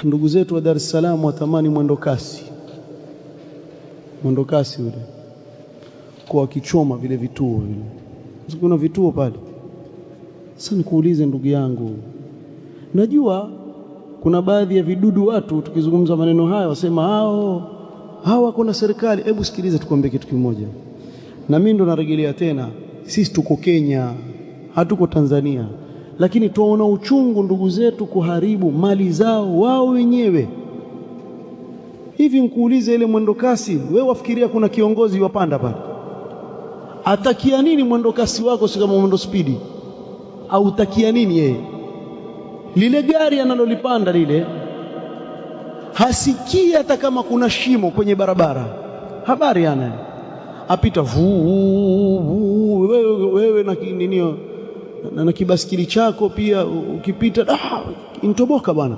Ndugu zetu wa Dar es Salaam watamani mwendo kasi, mwendo kasi ule kwa wakichoma vile vituo vile, kuna vituo pale. Sasa nikuulize ndugu yangu, najua kuna baadhi ya vidudu watu tukizungumza maneno haya wasema hao hawa wako na serikali. Hebu sikiliza, tukwambie kitu kimoja, na mimi ndo narejelea tena, sisi tuko Kenya, hatuko Tanzania, lakini tuona uchungu ndugu zetu kuharibu mali zao wao wenyewe. Hivi nikuulize, ile mwendo kasi, wewe wafikiria kuna kiongozi wapanda pale atakia nini mwendo kasi wako? Si kama mwendo spidi, au takia nini yeye? Lile gari analolipanda lile hasikii hata kama kuna shimo kwenye barabara, habari ana apita vuu vuu. Wewe na nini na kibasikili chako pia ukipita, intoboka bwana.